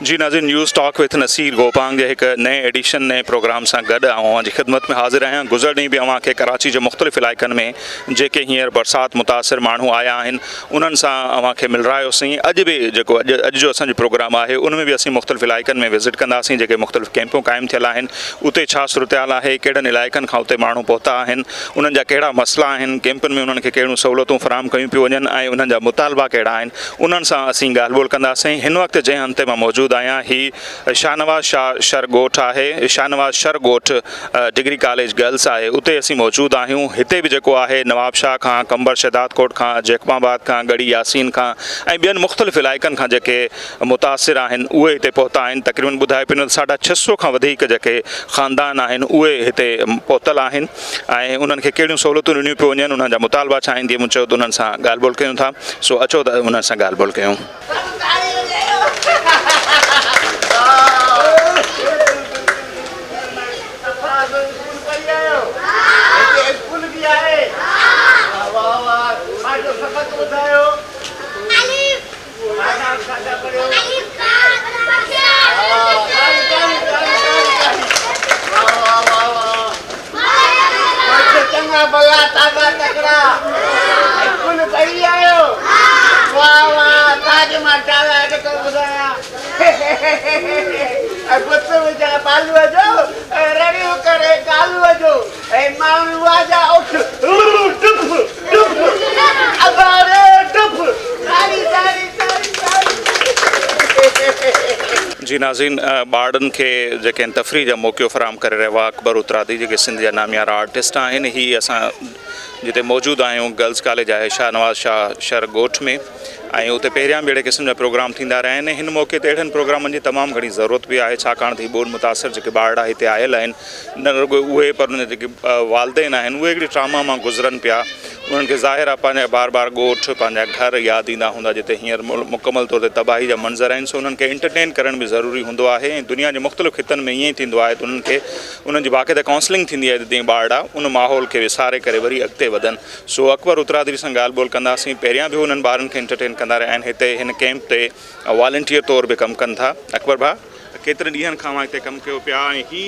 جي ناظرين news talk with Naseer Gopang جي هڪ نئين ايڊيشن نئين پروگرام سان گڏ آئون اوهان جي خدمت ۾ حاضر آهيان گذريل ڏينهن به اوهان کي ڪراچي جي مختلف علائقن ۾ جيڪي هينئر برسات متاثر ماڻهو آيا آهن انهن سان اوهان کي ملرايوسين اڄ به جيڪو اڄ اڄ جو اسان جو پروگرام آهي ان ۾ به اسين مختلف علائقن ۾ وزٽ ڪنداسين جيڪي مختلف ڪيمپون قائم ٿيل آهن اتي ڇا صورتحال آهي ڪهڙن علائقن کان اتي ماڻهو پهتا آهن انهن جا ڪهڙا مسئلا آهن ڪيمپن ۾ انهن کي ڪهڙيون سهولتون فراهم ڪيون پيون وڃن ۽ انهن جا مطالبا ڪهڙا آهن انهن سان اسين ڳالهه ٻولهه ڪنداسين. هن وقت جنهن هنڌ تي مان موجود آهيان هي شاهنواز شاهه شھر ڳوٺ آهي. شاهنواز شھر ڳوٺ ڊگري ڪاليج گرلس آهي اتي اسين موجود آهيون. هتي به جيڪو آهي نواب شاهه کان قمبر شهدادڪوٽ کان جيڪب آباد کان ڳڙهي ياسين کان ۽ ٻين مختلف علائقن کان جيڪي متاثر آهن اهي هتي پهتا آهن. تقريبن ٻڌايو پيو وڃي ته ساڍا ڇهه سو کان وڌيڪ جيڪي خاندان آهن اهي هتي پهتل آهن. ۽ انهن کي ڪهڙيون سهولتون ڏنيون پيون وڃن انهن جا مطالبا ڇا آهن جيئن مون چيو ته انهن سان ڳالهه ٻولهه ڪيون ٿا سو اچو ته انهن سان ڳالهه ٻولهه ڪيون. جي ناظرين ٻارڙن کي جيڪي آهن تفريح جا موقعو فراهم ڪري رهيو آهي اڪبر اترادي جيڪي سنڌ جا ناميارا آرٽسٽ آهن هي اسان جتي موجود آهيون گرلز ڪاليج آهي شاهنواز شاهه شھر ڳوٺ ۾ ۽ اتي پهريان به اهڙي قسم جا پروگرام ٿيندا رهيا آهن هن موقعي تي اهڙن پروگرامن جي تمام گهڻي ضرورت به آهي ڇاڪاڻ ته هي ٻوڏ متاثر جيڪي ٻارڙا هتي آيل آهن نه رڳو اهي پر انهن جا جيڪي والدين آهن اهي هڪڙي ٽراما مان گذرن پيا انهن کي ظاهر آهي پنهنجا بار بار ڳوٺ پنهنجا گهر ياد ايندا هوندا جتي هينئر مڪمل طور تي تباهي جا منظر آهن سو انهن کي انٽرٽين ڪرڻ به ضروري هوندو آهي ۽ دنيا جي مختلف خطن ۾ ائين ئي ٿيندو آهي ته انهن کي انهن جي باقاعده ڪائونسلنگ ٿيندي آهي ته جيئن ٻارڙا ان ماحول کي وساري ڪري وري اڳتي وڌن سو اڪبر اترادري سان ڳالهه ٻولهه ڪنداسين پهريان به انهن ٻارن کي انٽرٽين ڪندا رهيا آهن هتي هن ڪيمپ تي والنٽيئر طور به ڪم ڪن ٿا اڪبر ڀاء ڪيترن ڏينهن کان اوهان هتي ڪم ڪيو پيا ۽ هي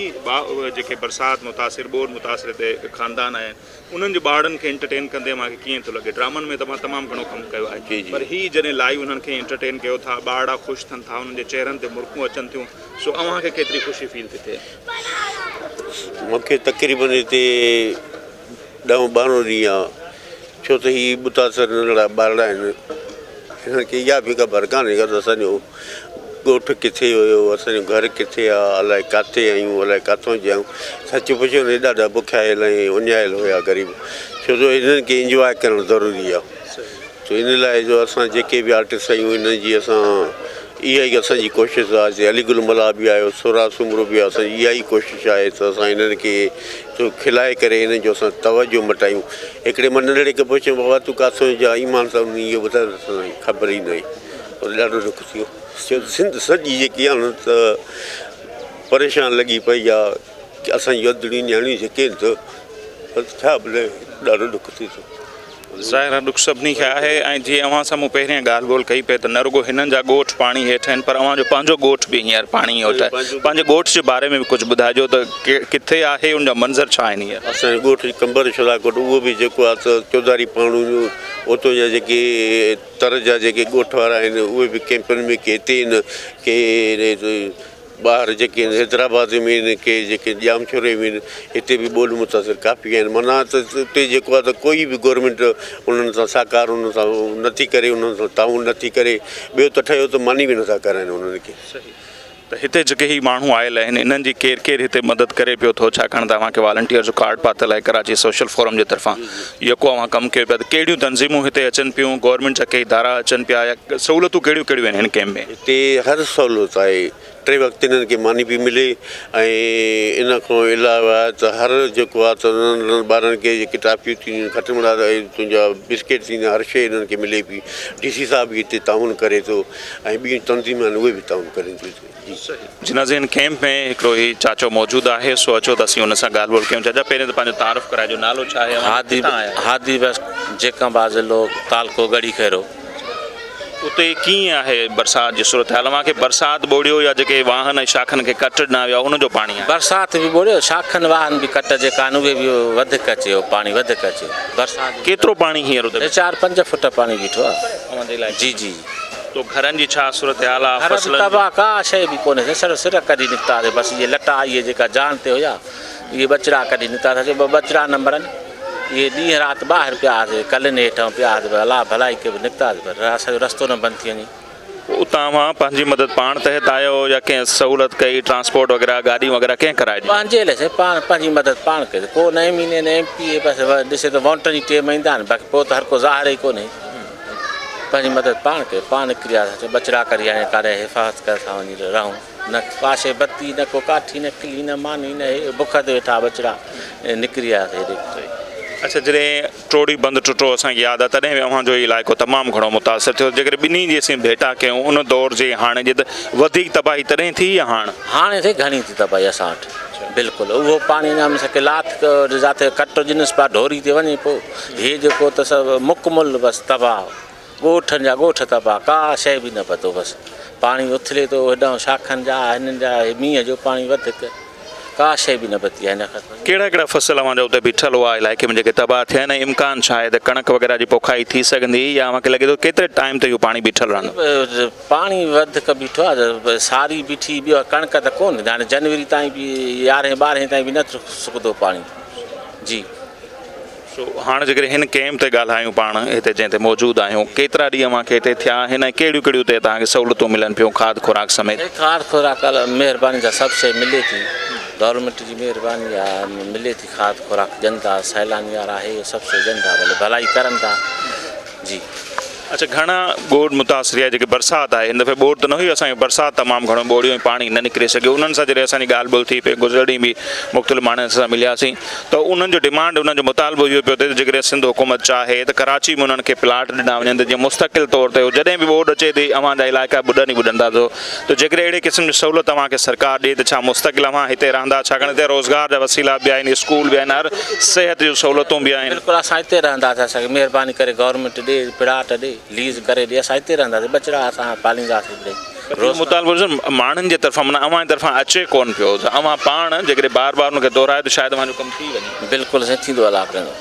جيڪي برسات متاثر ٻوڏ متاثر هتي خاندان آهن انهن جي ٻارڙن کي انٽرٽين ڪندي اوهان کي ڪيئن ٿو لڳي ڊرامن ۾ ته اوهان تمام گهڻو ڪم ڪيو آهي پر هي جڏهن لائيو انهن کي انٽرٽين ڪيو ٿا ٻارڙا خوش ٿين ٿا انهن جي چهرن تي مرڪون اچن ٿيون سو اوهان کي ڪيتري خوشي فيل ٿي ٿئي؟ مون کي تقريبن هتي ڏهون ٻارهون ڏينهن آ ڇو ته هي متاثر ننڍڙا ٻارڙا آهن هنن کي اها به خبر ڪانهي ته اسان جو ڳوٺ ڪٿي هيو اسان جو گهر ڪٿي آ الائي ڪاٿي آهيون الائي ڪاٿو جي آهيون سچ پڇو ته ڏاڍا بکايل ۽ اڃايل هيا غريب ڇو جو هنن کي انجواء ڪرڻ ضروري آ تو ان لاء جو اسان جيڪي به آرٽسٽ آهيون انهن جي اسان اها ئي اسان جي ڪوشش آ جي علي گل ملاح به آيو سهراب سومرو به آيو اسان جي اها ئي ڪوشش آهي ته اسان انهن کي تو کلائي ڪري انهن جو اسان توجه مٽايون هڪڙي مان ننڍڙي کي پڇيم بابا تون ڪاٿو جا ايمان سان انهن اهو ٻڌايو ته اسان کي خبر ئي ناهي پر ڏاڍو ڏک ٿيو ڇو ته سنڌ سڄي جيڪي آهي نه ته پريشان لڳي پئي آهي اسان جون اڌڙيون نياڻيون جيڪي آهن ته ڇا ٻڌايان ڏاڍو ڏک ٿئي ٿو. ظاهر آهي ڏک سڀني کي آهي ۽ جيئن اوهان سان مون پهرين ڳالهه ٻولهه ڪئي پئي ته نه رڳو هنن جا ڳوٺ پاڻي هيٺ آهن پر اوهان جو پنهنجو ڳوٺ به هينئر پاڻي هيٺ آهي پنهنجي ڳوٺ جي باري ۾ به ڪجهه ٻڌائجو ته ڪٿي آهي ان جا منظر ڇا آهن هينئر. اسان جو ڳوٺ قمبر شھدادڪوٽ اهو به جيڪو آهي ته چوڌاري پاڻي اتو جا جيڪي تر جا جيڪي ڳوٺ وارا آهن اهي به ڪئمپن ۾ ڪي هتي آهن ڪي ٻاهر جيڪي آهن حيدرآباد ۾ آهن ڪي جيڪي ڄامشوري ۾ آهن هتي به ٻوڏ متاثر ڪافي آهن معنيٰ ته اتي جيڪو آهي ته ڪوئي به گورنمينٽ انهن سان سهڪار انهن سان نٿي ڪري انهن سان تعاون نٿي ڪري ٻيو ته ٺهيو ته ماني به نٿا کارائن انهن کي. ته هتي جيڪي هي ماڻهو آيل آهن انهن جي ڪير ڪير هتي مدد ڪري پيو ٿو ڇاڪاڻ ته اوهان کي والنٽيئر جو ڪارڊ پاتل آهي ڪراچي سوشل فورم جي طرفان يڪو اوهان ڪم ڪيو پيا ته ڪهڙيون تنظيمون هتي اچن پيون گورنمينٽ جا ڪي ادارا اچن پيا يا سهولتون ڪهڙيون ڪهڙيون آهن هن ڪيمپ ۾. هتي هر سهولت آهي ٽي وقت انهن کي ماني به ملي ۽ ان کان علاوه ته هر جيڪو آهي ته ننڍن ٻارن کي جيڪي ٽافيون ٿينديون کٽمٺڙا تنهنجا بسڪيٽ ٿيندا هر شيء انهن کي ملي پئي ڊي سي صاحب به هتي تعاون ڪري ٿو ۽ ٻيون تنظيمون آهن اهي به تعاون ڪرين ٿيون جي. جي ناظرين ڪيمپ ۾ هڪڙو هي چاچو موجود آهي سو اچو ته اسين ان سان ڳالهه ٻولهه ڪيون چاچا پهرين ته پنهنجو تعارف ڪرائجو نالو ڇا آهي اوهان جو ڪٿان آيا آهيو. هادي بخش جيڪب آباد ضلعو تعلقو ڳڙهي خيرو. اتي ڪيئن آهي برسات جي صورتحال؟ اوهان کي برسات ٻوڙيو يا جيڪي واهن ۽ شاخن کي ڪٽ ڏنا ويا ان جو پاڻي آهي؟ برسات به ٻوڙيو، شاخن واهن به ڪٽ جيڪا آهن اهي به وڌيڪ اچي ويو، پاڻي وڌيڪ اچي ويو. برسات به ڪيترو پاڻي هينئر اتي؟ چار پنج فوٽ پاڻي بيٺو آهي. اوهان جي علائقي ۾؟ جي جي. تو گهرن جي ڇا صورتحال آهي؟ گهر به فصلن جي؟ تباهه، ڪا شيء به ڪونهي، سر سر ڪڍي نڪتاسين بس اهي لٽا اهي جيڪا جان تي هيا اهي ٻچڙا ڪڍي نڪتاسين، ٻه ٻچڙا نمبرن. اهي ڏينهن رات ٻاهر پيا هئاسين، ڪلين هيٺان پيا هئاسين پر الله ڀلائي ڪئي به نڪتاسين پر اسان جو رستو نه بند ٿي وڃي. اتان اوهان پنهنجي مدد پاڻ تحت آيا هو يا ڪنهن سهولت ڪئي، ٽرانسپورٽ وغيره گاڏيون وغيره ڪنهن ڪرائي ڏني؟ پنهنجي لاء سائين پاڻ پنهنجي مدد پاڻ ڪئي ڪو نه ايم اين اي نه ايم پي اي بس ڏسي ته وونٽن جي ٽيم ايندا آهن باقي پوء ته هر ڪو ظاهر ئي ڪونهي پنهنجي مدد پاڻ ڪئي پاڻ نڪري آياسين ٻچڙا ڪري هاڻي ڪاڏي حفاظت ڪري ٿا وڃي رهون. نه ڪا شيء بتي، نه ڪو ڪاٺي، نه ڪلي، نه ماني، نه هي بک تي ويٺا ٻچڙا نڪري آيا ته هيڏي. اڇا جڏهن ٽوڙي بند ٽٽو اسان کي ياد آهي تڏهن به اوهان جو هي علائقو تمام گهڻو متاثر ٿيو جيڪڏهن ٻنهي جي اسين ڀيٽا ڪيون ان دور جي هاڻي جي ته وڌيڪ تباهي تڏهن ٿي يا هاڻ؟ هاڻي ٿي گهڻي ٿي تباهي اسان وٽ بلڪل اهو پاڻي اڃا مون کي لاٿ جاتي ڪٽ ڏنس پيا ڍوري تي وڃي پيو هي جيڪو ته سڀ مڪمل بس تباهه. ڳوٺن جا ڳوٺ تباهه، ڪا شيء به نه پتو بس پاڻي اٿلي ٿو هيڏانهن شاخن جا هنن جا هي مينهن جو پاڻي وڌيڪ ڪا شيء به نه پتي آهي هن کان. ڪهڙا ڪهڙا فصل اوهان جا اتي بيٺل هئا علائقي ۾ جيڪي تباهه ٿيا آهن ۽ امڪان ڇا آهي ته ڪڻڪ وغيره جي پوکائي ٿي سگهندي يا اوهان کي لڳي ٿو ڪيتري ٽائيم تي اهو پاڻي بيٺل رهندو؟ پاڻي وڌيڪ بيٺو آهي ساري بيٺي ٻيو ڪڻڪ ته ڪونه هاڻي جنوري تائين به يارهين ٻارهين تائين به نه سڪندو پاڻي جي. سو هاڻ جيڪڏهن هن ڪئمپ تي ڳالهايون پاڻ هتي جنهن تي موجود آهيون ڪيترا ڏينهن اوهان کي هتي ٿيا آهن ۽ ڪهڙيون ڪهڙيون هتي توهان کي سهولتون ملن پيون کاڌ خوراڪ سميت. کاڌ خوراڪ مهرباني سان سڀ شيء ملي ٿي گورنمينٽ جي مهرباني آ ملي ٿي کاڌ خوراڪ ڏين ٿا سيلاني وارا هي سڀ شيء ڏين ٿا ڀلي ڀلائي ڪرن ٿا جي. اڇا گهڻا ٻوڏ متاثر يا جيڪي برسات آهي هن دفعي ٻوڏ ته نه هئي اسان کي برسات تمام گهڻو ٻوڙيو ۽ پاڻي نه نڪري سگهيو انهن سان جڏهن اسان جي ڳالهه ٻولهه ٿي پئي گذريل ڏينهن به مختلف ماڻهن سان ملياسين ته انهن جو ڊمانڊ انهن جو مطالبو اهو پيو ٿئي ته جيڪڏهن سنڌ حڪومت چاهي ته ڪراچي ۾ انهن کي پلاٽ ڏنا وڃن ته جيئن مستقل طور تي جڏهن به ٻوڏ اچي ٿي اوهان جا علائقا ٻڏن ئي ٻڏن ٿا ته جيڪڏهن اهڙي قسم جي سهولت اوهان کي سرڪار ڏئي ته ڇا مستقل اوهان هتي رهندا ڇاڪاڻ هتي روزگار جا وسيلا به آهن اسڪول به آهن هر صحت جون سهولتون به آهن. بلڪل اسان هتي رهنداسين اسان کي مهرباني ڪري گورنمينٽ ڏي پلاٽ ڏي ليز ڪري ڏي اسان هتي رهنداسين ٻچڙا اسان پالينداسين ٻئي پر اهو مطالبو ڏسو ماڻهن جي طرفان معنيٰ اوهان جي طرفان اچي ڪونه پيو ته اوهان پاڻ جيڪڏهن بار بار ان کي دهرايو ته شايد اوهان جو ڪم ٿي وڃي. بلڪل سائين ٿيندو الله ڪندو.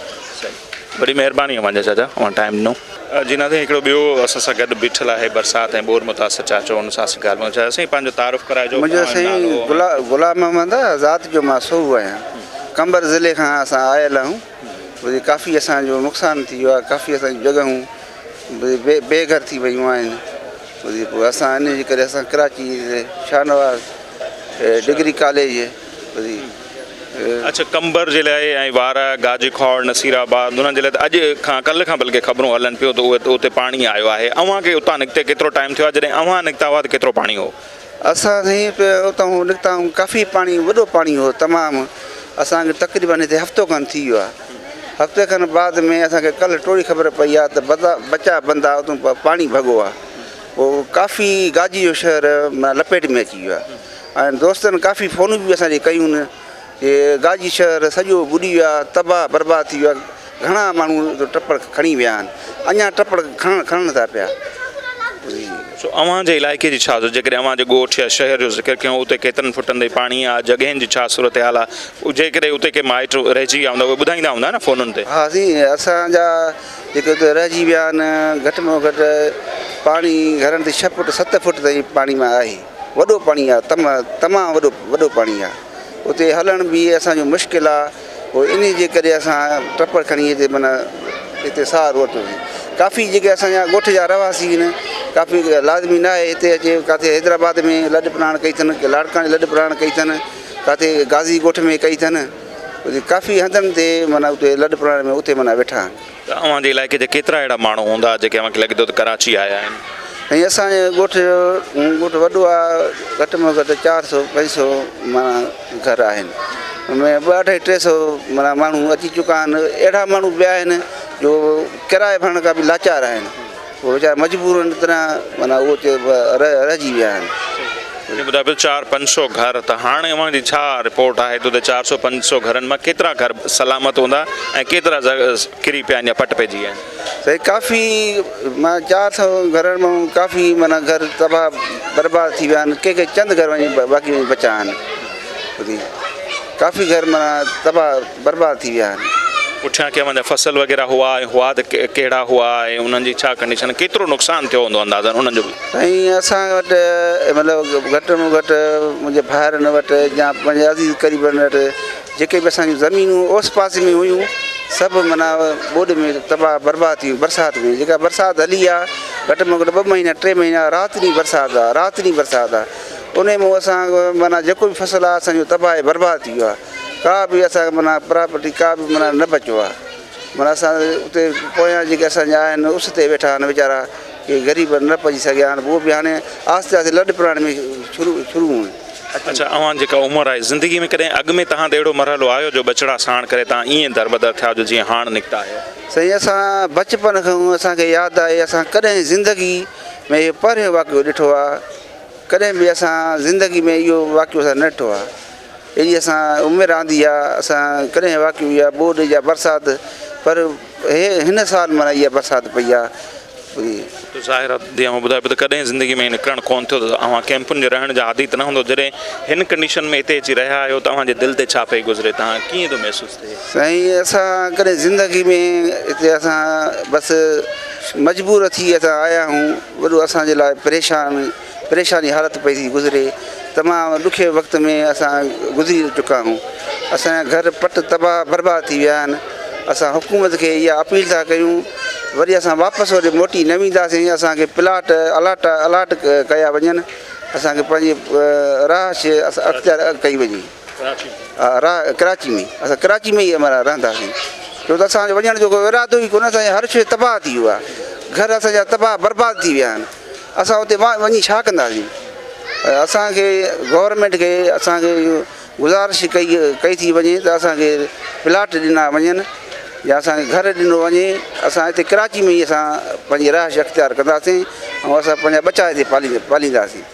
وڏي مهرباني اوهان جا چاچا اوهان ٽائيم ڏنو. جي ناظرين هڪڙو ٻيو اسان سان گڏ بيٺل آهي برسات ۽ ٻوڏ متاثر چاچو ان سان اسين ڳالهه ٻولهه چاهياسين پنهنجو تعارف ڪرائجو منهنجو سائين غلام محمد آ ذات جو مان سوهو آهيان قمبر ضلعي کان اسان آيل آهيون وري ڪافي اسان جو نقصان ٿي ويو آهي ڪافي اسان جون جڳهيون بي بي گهر ٿي ويون آهن وري پوء اسان ان جي ڪري اسان ڪراچي شاهنواز ڊگري ڪاليج وري اڇا قمبر جي لاء ۽ وارهه، گاجي کوڙ، نصير آباد انهن جي لاء ته اڄ کان ڪلهه کان بلڪه خبرون هلن پيون ته اهي اتي پاڻي آيو آهي اوهان کي اتان نڪتي ڪيترو ٽائيم ٿيو آهي جڏهن اوهان نڪتا هئا ته ڪيترو پاڻي هو؟ اسان سائين اتان نڪتا آهيون ڪافي پاڻي وڏو پاڻي هو تمام اسان کي تقريبن هتي هفتو کن ٿي ويو آهي هفتي کن بعد ۾ اسان کي ڪلهه ٽوڙي خبر پئي آهي ته بچا بندا اتون پاڻي ڀڳو آهي پوء ڪافي گاجي جو شهر لپيٽ ۾ اچي ويو آهي ۽ دوستن ڪافي فونون به اسان جي ڪيون جي گاجي شهر سڄو ٻڏي ويو آهي تباهه برباد ٿي ويو آهي گهڻا ماڻهو ٽپڙ کڻي ويا آهن اڃا ٽپڙ کڻڻ کڻن ٿا پيا. سو اوهان جي علائقي جي ڇا جيڪڏهن اوهان جي ڳوٺ يا شهر جو ذڪر ڪيون اتي ڪيترن فٽن تائين پاڻي آهي جڳهين جي ڇا صورتحال آهي جيڪڏهن اتي ڪي مائٽ رهجي ويا هوندا اهي ٻڌائيندا هوندا نه فونن تي. ها سائين اسان جا جيڪي اتي رهجي ويا آهن گهٽ ۾ گهٽ پاڻي گهرن تي ڇهه فٽ ست فٽ تائين پاڻي ۾ آهي. وڏو پاڻي آ تم تمام وڏو وڏو پاڻي آ اتي هلڻ به اسان جو مشڪل آ پوء انهي جي ڪري اسان ٽپڙ کڻي هتي معنيٰ هتي سهارو ورتوسين ڪافي جيڪي اسان جا ڳوٺ جا رهواسي آهن ڪافي لازمي نه آهي هتي اچي ڪاٿي حيدرآباد ۾ لڏ پلاڻ ڪئي اٿن ڪي لاڙڪاڻي لڏ پلاڻ ڪئي اٿن ڪاٿي غازي ڳوٺ ۾ ڪئي اٿن ڪافي هنڌن تي معنيٰ اتي لڏ پلاڻ ۾ اتي معنيٰ ويٺا آهن. ته اوهان جي علائقي جا ڪيترا اهڙا ماڻهو هوندا جيڪي اوهان کي لڳي ٿو ته ڪراچي آيا آهن؟ سائين اسان جي ڳوٺ جو ڳوٺ وڏو آهي گهٽ ۾ گهٽ 400 500 معنيٰ گهر آهن ان ۾ ٻه اڍائي ٽي سو معنيٰ ماڻهو اچي چڪا آهن اهڙا ماڻهو به آهن جو ڪرايي ڀرڻ کان به لاچار آهن اهي ويچارا مجبورن طرح معنيٰ اهو رهجي ويا آهن. جي مطابق چار پنج سو گهر ته هاڻي اوهان جي ڇا رپورٽ آهي ته اتي چار سو پنج سو گهرن مان ڪيترا گهر سلامت هوندا ۽ ڪيترا ڪري پيا آهن يا پٽ پئجي ويا آهن؟ سائين ڪافي مان 400 گهرن مان ڪافي معنيٰ گهر تباهه برباد ٿي ويا آهن ڪي ڪي چند گهر وڃي باقي وڃي بچا آهن ڪافي گهر معنيٰ تباهه برباد ٿي ويا آهن. پٺيان ڪي اوهان جا فصل وغيره هئا ۽ هئا ته ڪهڙا هئا ۽ انهن جي ڇا ڪنڊيشن ڪيترو نقصان ٿيو هوندو اندازن انهن جو به. سائين اسان وٽ مطلب گهٽ ۾ گهٽ منهنجي ڀائرن وٽ يا پنهنجي عزيز قريبن وٽ جيڪي به اسان جون زمينون اوس پاس ۾ هيون سڀ معنيٰ ٻوڏ ۾ تباهه برباد ٿي ويون برسات ۾ جيڪا برسات هلي آ گهٽ ۾ گهٽ ٻه مهينا ٽي مهينا رات ڏينهن برسات آ رات ڏينهن برسات آ انهي مان اسان معنيٰ جيڪو به فصل آ اسان جو تباهه برباد ٿي ويو آ ڪا به اسان کي معنيٰ پراپرٽي ڪا به معنيٰ نه بچيو آ معنيٰ اسان اتي پويان جيڪي اسان جا آهن اس تي ويٺا آهن ويچارا ڪي غريب نه پڄي سگهيا آهن اهو به هاڻي آهستي آهستي لڏ پلاڻ ۾ شروع شروع آهن. اڇا اوهان جيڪا عمر آهي زندگي ۾ ڪڏهن اڳ ۾ توهان تي اهڙو مرحلو آيو جو ٻچڙا ساڻ ڪري توهان ائين دربدر ٿيا هجو جيئن هاڻ نڪتا آهيو؟ سائين اسان بچپن کان اسان کي ياد آهي اسان ڪڏهن زندگي ۾ اهو پهريون واقعو ڏٺو آهي ڪڏهن به اسان زندگي ۾ اهو واقعو اسان نه ڏٺو آهي ايڏي اسان عمر آندي آهي اسان ڪڏهن واقعو اها ٻوڏ يا برسات پر هي هن سال معنيٰ اها برسات پئي آهي. ته ظاهر آهي جيئن اوهان ٻڌايو پيو ته ڪڏهن زندگي ۾ ائين نڪرڻ ڪونه ٿيو ته اوهان ڪئمپن جي رهڻ جا عادي ته نه هوندو جڏهن هن ڪنڊيشن ۾ هتي اچي رهيا آهيو ته اوهان جي دل تي ڇا پئي گذري توهان ڪيئن ٿو محسوس ٿئي؟ سائين اسان ڪڏهن زندگي ۾ هتي اسان بس مجبور ٿي اسان آيا آهيون وڏو اسان جي لاء پريشان پريشاني حالت پئي ٿي گذري تمام ڏکي وقت ۾ اسان گذري چڪا آهيون اسان جا گهر پٽ تباهه برباد ٿي ويا آهن اسان حڪومت کي اها اپيل ٿا ڪيون وري اسان واپس وري موٽي نه وينداسين اسان کي پلاٽ الاٽ الاٽ ڪيا وڃن اسان کي پنهنجي رهائش اختيار ڪئي وڃي ڪراچي ۾ اسان ڪراچي ۾ ئي رهنداسين ڇو ته اسان جو وڃڻ جو ڪو ارادو ئي ڪونهي اسان جي هر شي تباهه ٿي ويو آهي گهر اسان جا تباهه برباد ٿي ويا آهن اسان اتي وڃي ڇا ڪنداسين اسان کي گورنمينٽ کي اسان کي گذارش ڪئي ڪئي ٿي وڃي ته اسان کي پلاٽ ڏنا وڃن يا اسان کي گهر ڏنو وڃي اسان هتي ڪراچي ۾ ئي اسان پنهنجي رهائش اختيار ڪنداسين ۽ اسان پنهنجا ٻچا هتي پالينداسين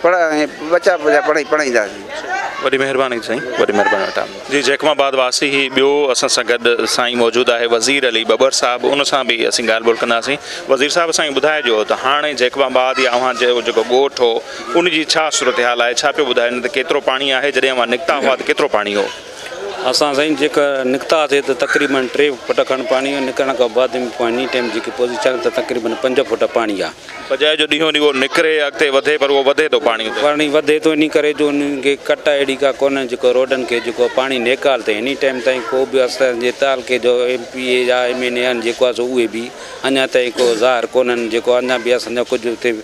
پڙهائي ٻچا پنهنجا پڙهائي پڙهائينداسين. وڏي مهرباني سائين وڏي مهرباني ٽام جي جيڪب آباد واسي هي ٻيو اسان سان گڏ سائين موجود آهي وزير علي ٻٻر صاحب ان سان به اسين ڳالهه ٻولهه ڪنداسين وزير صاحب اسان کي ٻڌائجو ته هاڻي جيڪب آباد يا اوهان جو جيڪو ڳوٺ هو ان جي ڇا صورتحال آهي ڇا پيو ٻڌائين ته ڪيترو پاڻي آهي جڏهن اوهان نڪتا هئا ته ڪيترو پاڻي هو. اسان سائين جيڪا نڪتا هئاسي ته تقريبن 3 فٽ کن پاڻي هو نڪرڻ کان بعد ۾ پوء هني ٽائيم جيڪي پوزيشن ته تقريبن 5 فٽ پاڻي آ. بجاء جو ڏينهون ڏينهن اهو نڪري اڳتي وڌي پر اهو وڌي ٿو پاڻي اتي. پاڻي وڌي ٿو انهي ڪري جو انهن کي ڪٽ اهڙي ڪا ڪونهي جيڪو روڊن کي جيڪو پاڻي نيڪال ٿئي هني ٽائيم تائين ڪو به اسان جي تعلقي جو ايم پي اي يا ايم اين اي آهن جيڪو آ سو اهي به اڃا تائين ڪو ظاهر ڪونهن جيڪو اڃا به اسان جا ڪجهه اتي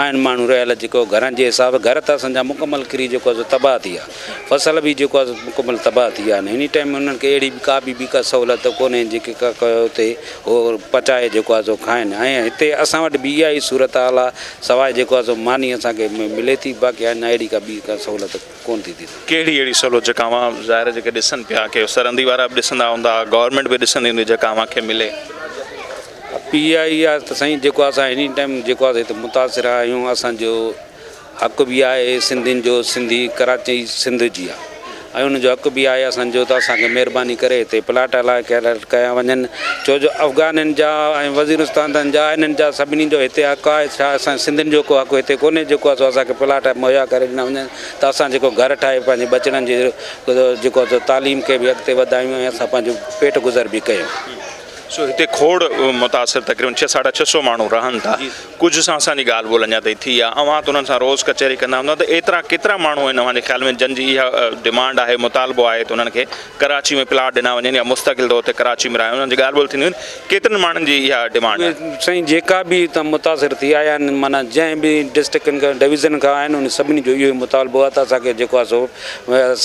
آهن ماڻهو رهيل جيڪو گهرن جي حساب گهر ته اسان جا مڪمل ڪري جيڪو آهي سو تباهه ٿي ويا فصل به جيڪو آهي سو مڪمل تباهه ٿي ويا آهن هن ٽائيم انهن کي اهڙي به ڪا به ٻي ڪا سهولت ڪونهي جيڪي ڪا اتي هو پچائي جيڪو آهي سو کائن ۽ هتي اسان وٽ به اها ئي صورت حال آهي سواء جيڪو آهي سو ماني اسان کي ملي ٿي باقي اڃا اهڙي ڪا ٻي ڪا سهولت ڪونه ٿي ٿي سگهي. ڪهڙي اهڙي سهولت جيڪا اوهان ظاهر آهي جيڪي ڏسن پيا ڪي سرندي وارا به ڏسندا هوندا گورنمينٽ به ڏسندي هوندي جيڪا اوهان کي ملي. پي آء اي آهي ته سائين جيڪو اسان هني ٽائيم جيڪو آهي هتي متاثر آهيون اسان جو حق به آهي سنڌين جو سنڌي ڪراچي سنڌ جي آهي ۽ ان جو حق به آهي اسان جو ته اسان کي مهرباني ڪري هتي پلاٽ الاء ڪيا وڃن ڇو جو افغانين جا ۽ وزيرستانن جا انهن جا سڀني جو هتي حق آهي ڇا اسان سنڌين جو ڪو حق هتي ڪونهي جيڪو آهي سو اسان کي پلاٽ مهيا ڪري ڏنا وڃن ته اسان جيڪو گهر ٺاهي پنهنجي ٻچڙن جي جيڪو آهي سو تعليم کي به اڳتي وڌايون ۽ اسان پنهنجو پيٽ گذر به ڪيون. سو هتي کوڙ متاثر تقريبن ڇهه ساڍا ڇهه سو ماڻهو رهن ٿا ڪجهه سان اسان جي ڳالهه ٻولهه اڃا تائين ٿي آهي اوهان ته انهن سان روز ڪچهري ڪندا هوندا ته ايترا ڪيترا ماڻهو آهن اوهان جي خيال ۾ جن جي اها ڊمانڊ آهي مطالبو آهي ته انهن کي ڪراچي ۾ پلاٽ ڏنا وڃن يا مستقل طور تي ڪراچي ۾ رهايو انهن جي ڳالهه ٻولهه ٿيندي هوندي ڪيترن ماڻهن جي اها ڊمانڊ آهي. سائين جيڪا به هتان متاثر ٿي آيا آهن معنيٰ جنهن به ڊسٽرڪٽن کان ڊويزن کان آيا آهن انهن سڀني جو اهو ئي مطالبو آهي ته اسان کي جيڪو آهي سو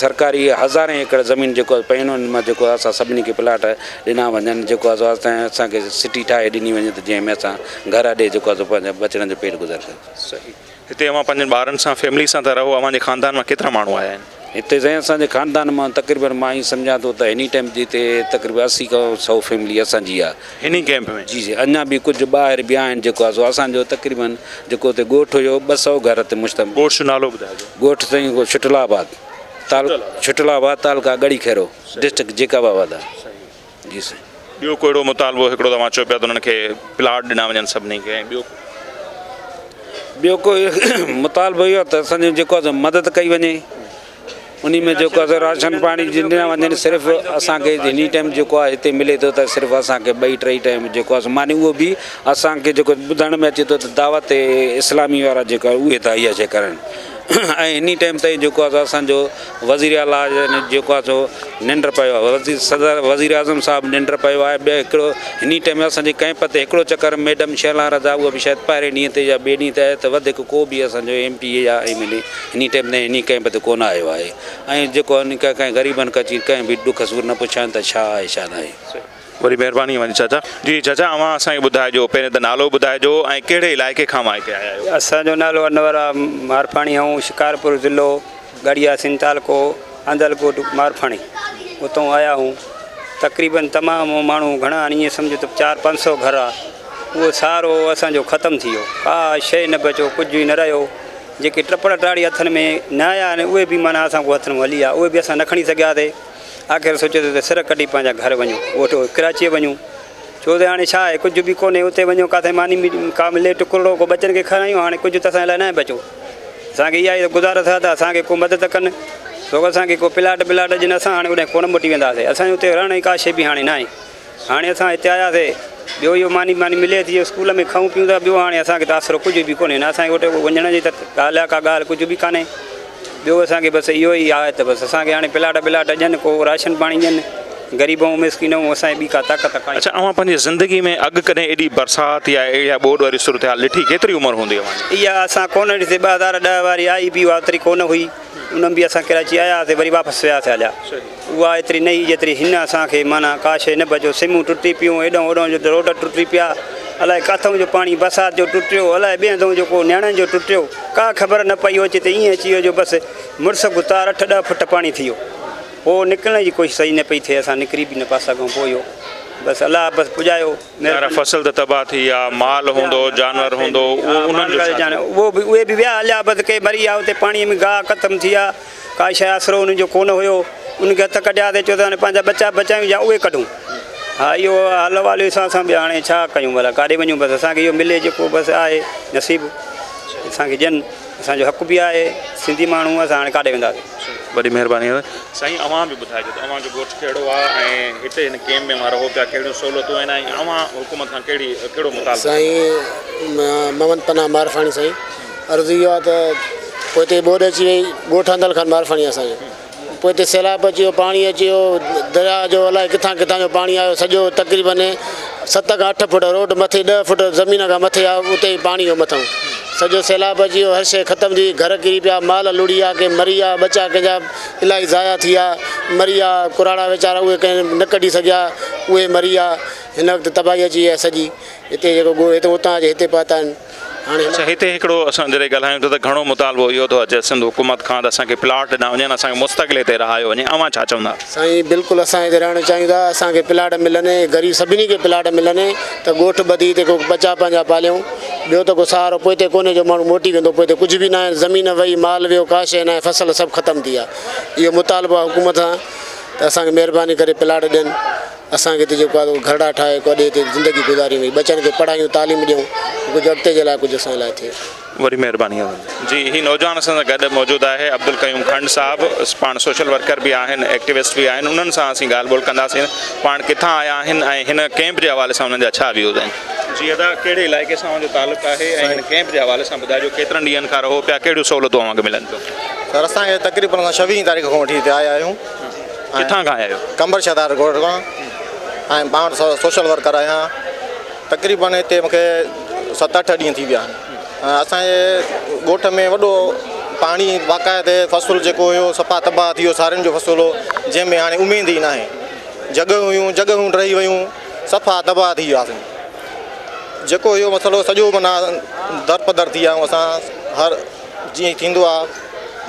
سرڪاري هزارين ايڪڙ زمين جيڪو آهي پيون آهن ان مان جيڪو آهي اسان سڀني کي پلاٽ ڏنا وڃن جيڪو آهي سو اسان کي سٽي ٺاهي ڏني وڃي ته جنهن ۾ اسان گهر اڏي جيڪو آهي سو پنهنجا ٻچڙن جو پيٽ گذر ڪريون. صحيح هتي اوهان پنهنجن ٻارن سان فيملي سان ٿا رهو اوهان جي خاندان مان ڪيترا ماڻهو آيا آهن؟ هتي سائين اسان جي خاندان مان تقريبن مان ائين سمجهان ٿو ته هني ٽائيم جي هتي تقريبن 80 کان 100 فيملي اسان جي آهي. هني ڪئمپ ۾؟ جي جي اڃا به ڪجهه ٻاهر به آهن جيڪو آهي سو اسان جو تقريبن جيڪو هتي ڳوٺ هيو 200 گهر تي مشتمل. ڳوٺ جو نالو ٻڌائجو. ڳوٺ سائين ڇٽل آباد تعلقه ڇٽل آباد تعلقه ڳڙهي خيرو ڊسٽرڪٽ جيڪب آباد آهي. جي سائين. ٻيو ڪو اهڙو مطالبو هڪڙو توهان چئو پيا ته انهن کي پلاٽ ڏنا وڃن سڀني کي ۽ ٻيو. ٻيو ڪو مطالبو اهو آهي ته اسان جو جيڪو آهي مدد ڪئي وڃي انهي ۾ جيڪو آهي راشن پاڻي ڏنا وڃن صرف اسان کي هني ٽائيم جيڪو آهي هتي ملي ٿو ته صرف اسان کي ٻئي ٽئي ٽائيم جيڪو آهي ماني اهو به اسان کي جيڪو ٻڌڻ ۾ اچي ٿو ته دعوت اسلامي وارا جيڪا اهي ٿا اها شي ڪرن ۽ هني ٽائيم تائين جيڪو آهي اسان جو وزير اعليٰ يعني جيڪو آهي سو ننڊ پيو آهي وزير صدر وزير اعظم صاحب ننڊ پيو آهي ٻيو هڪڙو هني ٽائيم اسان جي ڪئمپ تي هڪڙو چڪر ميڊم شهلا رضا اها به شايد پهرين ڏينهن تي يا ٻئي ڏينهن تي آئي ته وڌيڪ ڪو به اسان جو ايم پي اي يا ايم اين اي هني ٽائيم تائين هني ڪئمپ تي ڪونه آيو آهي ۽ جيڪو ڪنهن غريبن کان اچي ڪنهن به ڏک سور نه پڇيائين ته ڇا آهي ڇا ناهي. وڏي مهرباني اوهان جي چاچا. جي چاچا اوهان اسان کي ٻڌائجو پهرين ته نالو ٻڌائجو ۽ ڪهڙي علائقي کان اوهان هتي آيا آهيو. اسان جو نالو انور آ مارفاڻي آئون شڪارپور ضلعو ڳڙهي ياسين تعلقو انڌل ڳوٺ مارفاڻي اتون آيا آهيون تقريبن تمام ماڻهو گهڻا آهن ائين سمجهو ته چار پنج سو گهر آ اهو سارو اسان جو ختم ٿي ويو ڪا شيء نه بچو ڪجهه نه رهيو جيڪي ٽپڙ ٽاڙي هٿن ۾ نه آيا آهن اهي به معنيٰ اسان کان هٿن مان هلي ويا اهي به اسان نه کڻي سگهياسي آخر سوچيو ته سر ڪڍي پنهنجا گهر وڃون، ڳوٺ ڪراچيء وڃون، ڇو ته هاڻي ڇا آهي، ڪجهه به ڪونهي، اتي وڃون ڪاٿي ماني ڪا ملي ٽڪرڙو ڪو ٻچن کي کارايون، هاڻي ڪجهه ته اسان لاء ناهي بچيو. اسان کي اها ئي گذارش آهي ته اسان کي ڪو مدد ڪن، سو اسان کي ڪو پلاٽ بلاٽ ڏين، اسان هاڻي اوڏانهن ڪونه موٽي وينداسين، اسان جي اتي رهڻ جي ڪا شيء به هاڻي ناهي. هاڻي اسان هتي آياسي، ٻيو اهو ماني ٻاني ملي ٿي، اسڪول ۾ کائون پيون ٿا، ٻيو هاڻي اسان کي ته آسرو ڪجهه به ڪونهي، نه اسان کي اتي وڃڻ جي ته ڳالهه آهي ڪا ڳالهه ڪجهه به ڪانهي، ٻيو اسان کي بس اهو ئي آهي ته بس اسان کي هاڻي پلاٽ بلاٽ ڏين، ڪو راشن پاڻي ڏين، غريب آهيون مسڪين آهيون، اسان جي ٻي ڪا طاقت ڪانهي. اڇا اوهان پنهنجي زندگي ۾ اڳ ڪڏهن ايڏي برسات يا اهڙا ٻوڏ واري صورتحال ڏٺي، ڪيتري عمر هوندي اوهان جي؟ اها اسان ڪونه ڏٺي، 2010 واري آئي به اها اوتري ڪونه هئي. ان به اسان ڪراچي آيا هئاسي وري واپس وياسي هليا اها ايتري نه هئي جيتري هن اسان کي معنيٰ ڪا شيء نه بچيو سمون ٽٽي پيون هيڏانهن هوڏانهن جو روڊ ٽٽي پيا الائي ڪاٿئون جو پاڻي برسات جو ٽٽيو الائي ٻئي هنڌئون جو ڪو نياڻين جو ٽٽيو ڪا خبر نه پئي اوچتي ائين اچي ويو جو بس مڙس گتار اٺ ڏهه فٽ پاڻي ٿي ويو پوء نڪرڻ جي ڪوشش صحيح نه پئي ٿئي اسان نڪري به نه پيا سگهون پوء اهو بس الله بس پڄايو يار فصل ته تباهه ٿي ويا، مال هوندو، جانور هوندو، اهو انهن جو ڇا ٿيو؟ اهو به اهي به ويا هليا بس ڪي مري ويا اتي پاڻيء ۾ گاهه ختم ٿي ويا، ڪا شيء آسرو انهن جو ڪونه هيو، انهن کي هٿ ڪڍياسين چيو ته هاڻي پنهنجا ٻچا بچايون يا اهي ڪڍون. ها اهو حال احوال هيو اسان به هاڻي ڇا ڪيون ڀلا ڪاڏي وڃون بس اسان کي اهو ملي جيڪو بس آهي نصيب اسان کي ڏين. اسان جو حق به آهي سنڌي ماڻهو اسان هاڻي ڪاڏي وينداسين. وڏي مهرباني آهي سائين اوهان به ٻڌائجو ته اوهان جو ڳوٺ ڪهڙو آهي ۽ هتي هن ڪيمپ ۾ اوهان رهو پيا ڪهڙيون سهولتون آهن ۽ اوهان حڪومت کان ڪهڙي ڪهڙو مطالبو سائين محمد پناهه معرفاڻي سائين عرض اهو آهي ته پوئتي ٻوڏ اچي وئي ڳوٺ انڌل خان معرفاڻي اسان جو پوئتي سيلاب اچي ويو پاڻي اچي ويو درياء جو الائي ڪٿان ڪٿان جو پاڻي آيو سڄو تقريبن ست کان اٺ فوٽ روڊ مٿي ڏهه فوٽ زمين کان مٿي آ اتي ئي پاڻي هو مٿان سڄو سيلاب اچي ويو هر شيء ختم ٿي گهر ڪري پيا مال لڙي ويا ڪي مري ويا ٻچا ڪنهن جا الائي ضايع ٿي ويا مري ويا ڪراڙا ويچارا اهي ڪنهن نه ڪڍي سگهيا اهي مري ويا هن وقت تباهي اچي وئي آهي سڄي هتي جيڪو ڳوٺ هتي اتان اچي هتي پهتا آهن هاڻي اڇا هتي هڪڙو اسان جڏهن ڳالهايون ٿا ته گهڻو مطالبو اهو ٿو اچي سنڌ حڪومت کان ته اسان کي پلاٽ ڏنا وڃن اسان کي مستقل هتي رهايو وڃي اوهان ڇا چوندا. سائين بلڪل اسان هتي رهڻ چاهيون ٿا اسان کي پلاٽ ملن غريب سڀني کي پلاٽ ملن ته ڳوٺ ٻڌي هتي ڪو ٻچا پنهنجا پاليون ٻيو ته ڪو سهارو پوئتي ڪونهي جو ماڻهو موٽي ويندو پوئتي ڪجهه به ناهي زمين وئي مال ويو ڪا شيء ناهي فصل سڀ ختم ٿي ويا اهو مطالبو آهي حڪومت سان ته اسان کي مهرباني ڪري پلاٽ ڏين. اسان کي هتي جيڪو آهي گهرڙا ٺاهي ڪو اڏي هتي زندگي گذاريون وئي ٻچن کي پڙهايون تعليم ڏيون ڪجهه اڳتي جي لاء ڪجهه اسان لاء ٿئي. وڏي مهرباني اوهان جي. جي هي نوجوان اسان سان گڏ موجود آهي عبدالقيوم کنڊ صاحب پاڻ سوشل ورڪر به آهن ايڪٽيوسٽ به آهن انهن سان اسين ڳالهه ٻولهه ڪنداسين پاڻ ڪٿان آيا آهن ۽ هن ڪيمپ جي حوالي سان انهن جا ڇا ويوز آهن. جي ادا ڪهڙي علائقي سان اوهان جو تعلق آهي ۽ هن ڪيمپ جي حوالي سان ٻڌائجو ڪيترن ڏينهن کان رهو پيا ڪهڙيون سهولتون اوهان کي ملن ٿيون. سر اسان کي تقريبن اسان ڇويهين تاريخ کان وٺي هتي آيا آهيون. ڪٿان کان آيا آهيو؟ قمبر شهداد ڳوٺ کان ۽ پاڻ سوشل ورڪر آهيان تقريبن هتي مونکي ست اٺ ڏينهن ٿي ويا آهن اسان جي ڳوٺ ۾ وڏو پاڻي باقاعدي فصل جيڪو هيو صفا تباهه ٿي ويو سارين جو فصل هو جنهن ۾ هاڻي اميد ئي ناهي جڳهيون هيون جڳهيون ڊهي ويون صفا تباهه ٿي وياسين جيڪو هيو مسئلو سڄو معنيٰ درپدر ٿي ويا آهيون اسان هر جيئن ٿيندو آ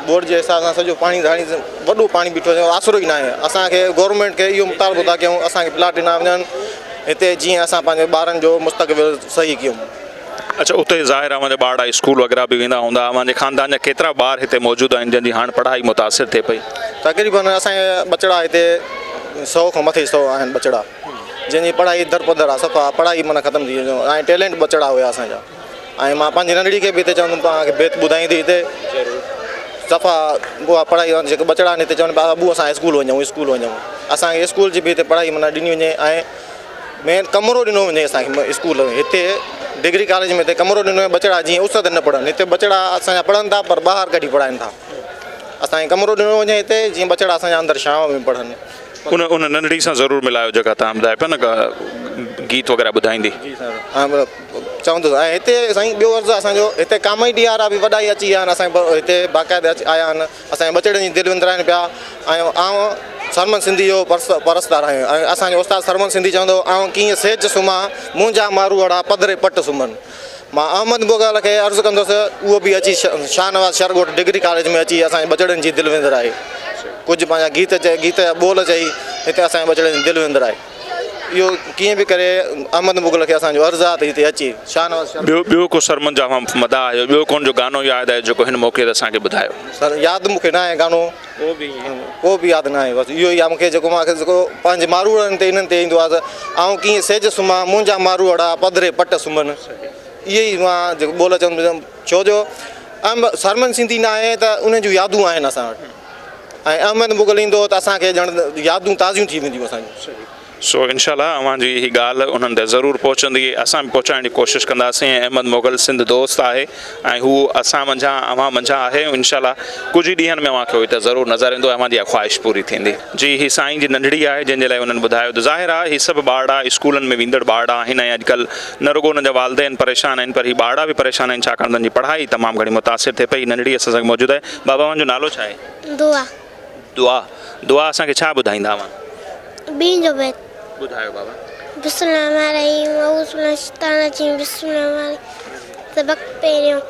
ٻوڏ جي حساب سان سڄو پاڻي ڌاڻي وڏو پاڻي بيٺو آ آسرو ئي ناهي اسان کي گورنمينٽ کي اهو مطالبو ٿا ڪيون اسان کي پلاٽ ڏنا وڃن هتي جيئن اسان پنهنجي ٻارن جو مستقبل صحيح ڪيون. اڇا اتي ظاهر اوهان جا ٻارڙا اسڪول وغيره به ويندا هوندا اوهان جي خاندان جا ڪيترا ٻار هتي موجود آهن جن جي هاڻ پڙهائي متاثر ٿئي پئي. تقريبن اسان جا ٻچڙا هتي سئو کان مٿي سئو آهن ٻچڙا جنهن جي پڙهائي درپدر آهي صفا پڙهائي معنيٰ ختم ٿي وئي ۽ ٽيلنٽ ٻچڙا هيا اسان جا ۽ مان پنهنجي ننڍڙي کي به هتي چوندم توهان کي بيت ٻڌائيندي هتي صفا اها پڙهائي جيڪي ٻچڙا آهن هتي چون پيا ابو اسان اسڪول وڃون اسڪول وڃون اسان کي اسڪول جي به هتي پڙهائي معنيٰ ڏني وڃي ۽ مين ڪمرو ڏنو وڃي اسان کي اسڪول ۾ هتي ڊگري ڪاليج ۾ هتي ڪمرو ڏنو وڃي ٻچڙا جيئن اس تي نه پڙهن هتي ٻچڙا اسان جا پڙهن ٿا پر ٻاهر ڪڍي پڙهائن ٿا اسان کي ڪمرو ڏنو وڃي هتي جيئن ٻچڙا اسان جا اندر ڇانو ۾ پڙهن. ان ان ننڍڙي سان ضرور ملايو جيڪا توهان ٻڌايو پيا نه گيت وغيره ٻڌائيندي. جي سر چوندس ۽ هتي سائين ٻيو عرض اسان جو هتي ڪاميڊي وارا به وڏا ئي اچي ويا آهن اسان هتي باقاعده اچي آيا آهن اسان جي ٻچڙن جي دل وندرائن پيا ۽ آئون سرمد سنڌي جو پرستار آهيان ۽ اسان جو استاد سرمد سنڌي چوندو هو آئون ڪيئن سيج سمهان منهنجا ماروئڙا پڌري پٽ سمهن مان احمد مغل کي عرض ڪندس اهو به اچي شاهنواز شر ڳوٺ ڊگري ڪاليج ۾ اچي اسان جي ٻچڙن جي دل وندرائي ڪجهه پنهنجا گيت چئي گيت جا ٻول چئي هتي اسان جي ٻچڙن جي دل وندرائي اهو ڪيئن به ڪري احمد مغل کي اسان جو عرض آهي ته هتي اچي شاهنواز شر ٻيو ٻيو ڪو سرمد جا اوهان مداح آهيو ٻيو ڪون جو گانو ياد آهي جيڪو هن موقعي تي اسان کي ٻڌايو. سر ياد مون کي نه آهي گانو ڪو به ياد نه آهي بس اهو ئي آهي مون کي جيڪو مان جيڪو پنهنجي ماروئڙن تي انهن تي ايندو آهي ته آئون ڪيئن سيج سمهان منهنجا ماروئڙا پڌري پٽ سمهن اهي ئي مان جيڪو ٻول چوندم ڇو جو سرمن سنڌي نه آهي ته انهن جون يادون آهن اسان وٽ ۽ احمد مغل ايندو ته اسان کي ڄڻ يادون تازيون ٿي وينديون اسان جون. سو انشاء الله اوهان جي هي ڳالهه انهن تائين ضرور پهچندي اسان به پهچائڻ جي ڪوشش ڪنداسين ۽ احمد مغل سنڌ دوست آهي ۽ هو اسان منجهان اوهان منجهان آهي انشاء الله ڪجهه ئي ڏينهن ۾ اوهان کي هتي ضرور نظر ايندو ۽ اوهان جي اها خواهش پوري ٿيندي. جي هي سائين جي ننڍڙي آهي جنهن جي لاء انهن ٻڌايو ته ظاهر آهي هي سڀ ٻارڙا اسڪولن ۾ ويندڙ ٻارڙا آهن ۽ اڄڪلهه نه رڳو انهن جا والدين پريشان آهن پر هي ٻارڙا به پريشان آهن ڇاڪاڻ ته انهن جي پڙهائي تمام گهڻي متاثر ٿئي پئي ننڍڙي اسان سان موجود آهي بابا اوهان جو نالو ڇا آهي؟ دعا. دعا دعا اسان کي ڇا ٻڌائيندا اوهان؟ ٻين جو بيت. ٻڌايو بابا. بسم الله الرحمٰن الرحيم اعوذ بالله من الشيطان الرجيم بسم الله الرحمٰن الرحيم سبق پهريون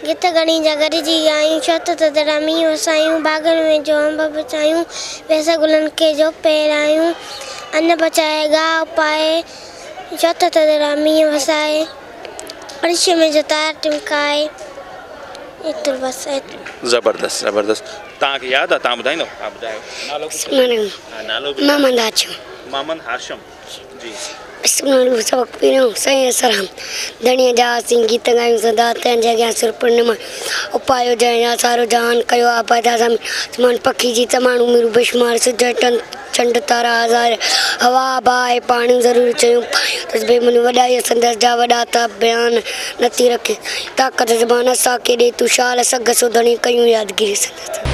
گت گهڻي جا گڏجي ڳايون ڇو ته ٿڌڙا مينهن وسايون باغن ۾ جو انب بچايون ويس گلن کي جو پهرايون ان بچائي گاهه اپائي ڇو ته ٿڌڙا مينهن وسائي عرش ۾ جو تار ٽمڪائي ايترو بس ايترو. زبردست زبردست توهان کي ياد آ توهان ٻڌائيندو ها ٻڌايو نالو ها نالو به محمد هاشم محمد هاشم جي بسم الله سبق پهريون سائين سلام ڌڻيء جا اسين گيت ڳايون سدا تنهن جي اڳيان سر پرنما اپايو جنهن جا سارو جهان ڪيو آباد زمين آسمان پکي جيت ماڻهو ميرو بيشمار سج چنڊ تارا هزار هوا باهه پاڻي ضرور چيون پايون تسبيح منهنجي وڏائي سندس جا وڏا ته بيان نٿي رکي طاقت زبان اسان کي ڏي تون شال سگهه سو ڌڻي ڪيون يادگيري سندس.